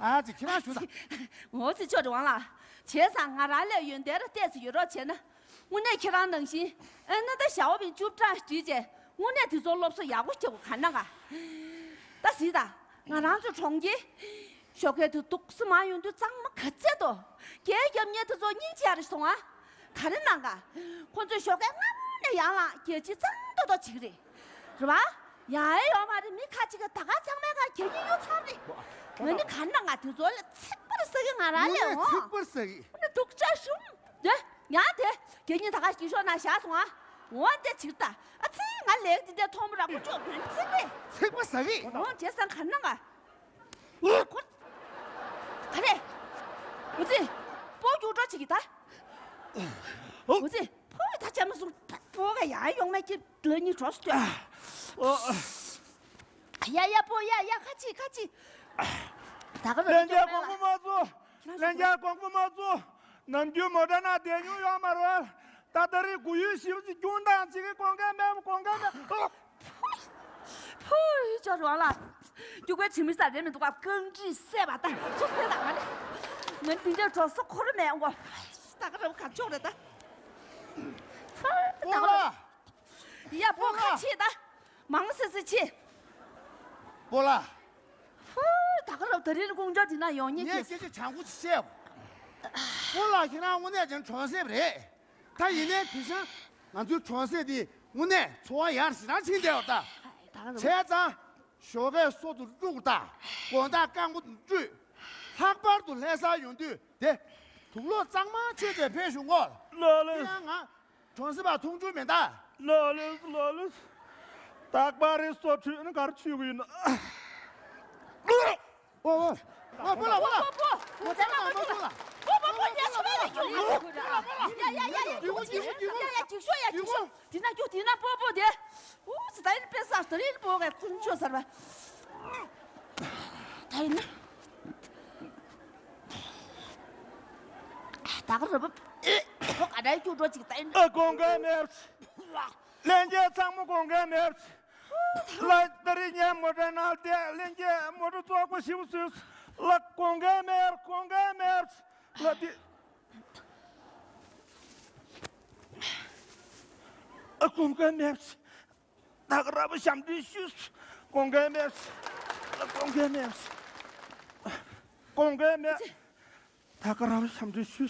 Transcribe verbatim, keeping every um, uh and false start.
ཨ་ཙི་ཁྱེད་རང་ཞུ་དང་། འོ་ཙི་ཅོ་རི་ཝང་ལགས། བྱས་ཙང་ང་རང་ལས་ཡོན་ཏན་ར་ཏོག་ཙམ་ཡོད་རོགས་བྱས་ན། དངོས་གནས་ཁྱེད་རང་ནང་བཞིན་ཨེ་ན་ད་ཞའོ་བིན་བཅུ་ཕྲག་བརྒྱུད་བྱས་དངོས་གནས་དེ་ཚོ་སློབ་གསོ་ཡག་པོ་སྐྱེ་དགོས་ག་ན་ག་ད་གཟིགས་དང་། ང་རང་ཚོ་གྲོང་ཁྱེར་ཞོགས་ཀས་དུ་འདུག་སེ་མ་ཡོང་དུས་གཙང་མ་ག་ཚད་དོ། རྒྱལ་རྒྱབ་ཉེ་དུ་ཚོ་སྙིང་རྗེ་རེ་སོང་ཨ། ག་རེ་གནང་ག་ཁོ་ཚོས་ཞོགས་ཀས་སྔ་མོ་ནས་ཡར་ལངས་རྒྱལ་སྤྱི་གཙང་ཏོག་ཏོ་བྱེད་ཀྱི་རེད། རེད་བ། ཡང་ཨེ་ཡོད་མ་རེད། མི་ཁ་ཅིག་གིས་ད་ག་ཚང་མའི་ཁ་རྒྱལ་ཉེ་གཡུག་ཚར་རེད། ང་ནི་ག་རེ་གནང་ག་དེ་ཚོ་ལ་ཚིག་པར་ཟ་གི་ང་རང་ལས་འོང་། ཚིག་པར་ཟ་གི་ཨ་ནི་སྡུག་ཅག་ཞུམ། དེ་ཡང་དེ་རྒྱལ་ཉེ་ད་ག་ཞིག་ཤོག་ན་བཞག་སོང་ཨ། འོ་དེ་ཕྱིར་ལྟ། ཨ་ཙི་ང་ལས་འདི་འདྲ་མཐོང་མ་རག་པོ་ཅོག་དོན་ཚིག་རེད། ཚིག་པ་ཟ་གི་ཨོ་བྱས་ཙང་ག་རེ་གནང་ག་ཁོ། ག་རེ། འོ་ཙི། སྤོ་རྒྱུག་འགྲོ་བྱེད་ཀྱི་ད། འོ་ཙི། ཕོ་ད་ཅམ་སུ། སྤོ་ག་ཡ་ཡོང་མེད་ཀྱི་ལ་ཉི་གྲོ་སུ་ཏོ། ཡ་ཡ་སྤོ་ཡ་ཡ་ཁ་ཅི་ཁ་ཅི། ད་ག་རེ། ལན་རྒྱག་གོང་བུ་མ་བཙུགས། ལན་རྒྱག་གོང་བུ་མ་བཙུགས། ནམ་རྒྱུན་མོ་ཊ་ནང་བསྡད་མྱོང་ཡོད་མ་རེད། ད་ལྟ་རེ་གུ་ཡུལ་ཞིབ་ཅིག་རྒྱུན་དང་ཅིག་གི་གོང་ཁ་མེད་གོང་ཁ་མེད། ཕུ། ཕུ་ཡི་ཅོ་རོ་ལ། རྒྱུག་པའི་དྲི་མི་ཟ་རེ་མི་འདུག་ག་རྐང་དྲི་སད་པ་ད་ཚོ་སད་ད་ང་ནི། ང་འདི་འདྲའི་གྲོ་སོ་འཁོར་མེད་འོ། ད་ག་རེ་ག་ཆོག་རེད་ད། ཕུ་ད་ག་རེ། ཡ་སྤོ་ཁ་ཕྱེ་ད། མང་སེ་སེ་ཕྱེ། སྤོ་ལགས། ཧུ། ད་ག་རབ་ད་རིང་ཀུང་ཇོ་འདི་ན་ཡོང་ཉེ་ངས་ཀྱི། སྐད་ཆ་བྱང་པོ་ཅིག་བཤད། སྤོ་ལགས་ཁྱེད་རང་དངོས་གནས་ཀྱང་གྲོང་གསེབ་རེད། ད་ཡིན་ནའི་དེང་སང་ང་ཚོའི་གྲོང་གསེབ་འདི་དངོས་གནས་འཚོ་བ་ཡག་ཞེ་དྲག་ཕྱིན་བསྡད་ཡོད་ད། ད་ག་རབ། བྱས་ཙང་ཞོགས་ཀས་སོ་དུ་བླུགས་དང་དགོང་དག་རྐང་པ་དུ་བཀྲུས། ལྷག་པར་དུ་ལྷ་ས་ཡོང་དུས་དེ་དུག་ལོག་གཙང་མ་མཆོད་དེ་ཕེབས་ཤོག་ངོ་། ལགས་ལགས། དེ་ཡང་ང་གྲོང་གསེབ་པ་མཐོང་ཆུང་མེད་ད། ལགས་ལགས་ལགས་ལགས། རྟག་པར་རེ་སོ་བྲུས་ནས་གར་ཆུད་ཀྱི་ཡིན། ཨོ་ཨོ། པོ་པོ་པོ་དེ་ཕྱི་མ་ལ་རྒྱུགས། ཡ་ཡ་ཡ་ཡ་རྒྱུགས་ཤོག་ཡ་ཡ་རྒྱུགས་ཤོག་ཡ་ཡ་རྒྱུགས་ཤོག་དེ་ན་རྒྱུགས་དེ་ན་པོ་པོ་དེ། འུ་ཙི་ད་ཡིན་པས་ས་ད་ཡིན་པོ་ག་ཁུར་ཆོ་ཟེར་བ། ད་ཡིན་ན། ད་ག་ར་བབ། ཁོ་ག་འདྲ་རྒྱུགས་འགྲོ་ཅིག་ད་ཡིན་ན། ཨ་དགོངས་འགལ་མེད། ལྷན་རྒྱས་ཚང་མ་དགོངས་འགལ་མེད། ལ་ད་རེས་ངས་མོ་ཊའི་ནང་བསྡད། ལྷན་རྒྱས་མོ་ཊ་བཙོག་པ་ཞིག་བཟོས། ལ་དགོངས་འགལ་མེད། དགོངས་འགལ་མེད། ལ་དེ། ཨ་དགོངས་འགལ་མེད། ད་ག་ར་བ་ཞབས་འདྲེན་ཞུ། དགོངས་འགལ་མེད། ལ་དགོངས་འགལ་མེད། དགོངས་འགལ་མེད། ད་ག་ར་བ་ཞབས་འདྲེན་ཞུ།